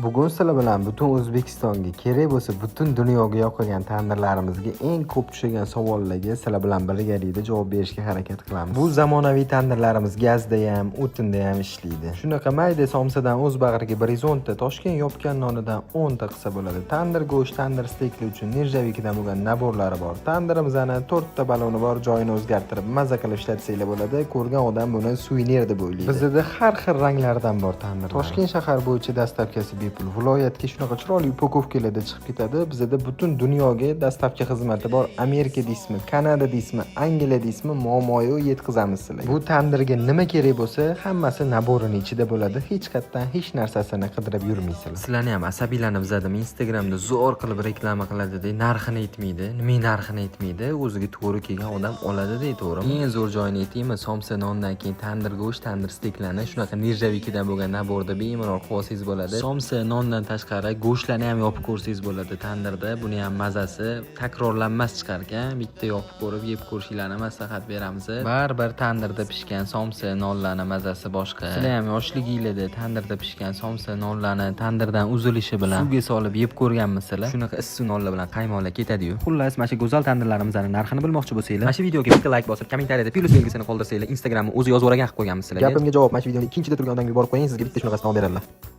Bugun sizlar bilan butun O'zbekistonga, kerak bo'lsa, butun dunyoga yoqilgan tandirlarimizga eng ko'p tushgan savollarga sizlar bilan birgalikda javob berishga harakat qilamiz. Bu zamonaviy tandirlarimiz gazda ham, o'tinda ham ishlaydi. Shunaqa mayda somsadan o'z bag'riga 110 ta, Toshkent yopgan nonidan 10 ta qilsa bo'ladi. Tandir go'sht, tandir steykli uchun нержавейка dan bo'lgan набор lari bor. Tandirimizni 4 ta baloni bor, joyini o'zgartirib, maza qilib ishlatsanglar bo'ladi. Ko'rgan odam buni suvenir deb o'ylaydi. Bizda har xil ranglardan bor tandirlar. Toshkent shahar bo'yicha доставка si bepul. Viloyatga shunaqa chiroyli упаковка larda chiqib ketadi. Bizda butun dunyoga доставка xizmati bor. Amerika deysizmi, Kanada deysizmi, Angliya deysizmi, muammo yo'q, yetkazamiz sizlarga. Bu tandirga nima kerak bo'lsa, hammasi набор ini ichida bo'ladi. Hech qayerdan hech narsasini qidirib yurmaysizlar. Sizlarni ham asabiylanib zadim. Instagramda zo'r qilib reklama qiladi-da, narxini aytmaydi. Nima narxini aytmaydi? O'ziga to'g'ri kelgan odam oladi-da, to'g'rimi? Eng zo'r joyini aytaymi? Somsa nondan keyin tandir go'sht, tandir steyklarni shunaqa нержавейка dan bo'lgan набор da bemalol qilib olsangiz bo'ladi. Somsa nondan tashqari go'shtlarni ham yopib ko'rsangiz bo'ladi tandirda. Buni ham mazasi takrorlanmas chiqar ekan. Bitta yopib ko'rib, yeb ko'rishinglarni maslahat beramiz. Baribir tandirda pishgan somsa nonlarni mazasi boshqa. Sizlar ham yoshliginglarda tandirda pishgan somsa nonlarni tandirdan uzilishi bilan suvga solib yeb ko'rganmisizlar? Shunaqa issiq nonlar bilan qaymoqlar ketadi-yu. Xullas, mana shu go'zal tandirlarimizni narxini bilmoqchi bo'lsanglar, mana shu videoga bitta like bosib, kommentariyada plyus belgisini qoldirsanglar, Instagramni o'zi yozib yuborgan qilib qo'yganmiz sizlarga. Gapimga javob, mana shu videoni ikkinchida turgan odamga yuborib qo'ying, sizga bitta shunaqasidan olib beradilar.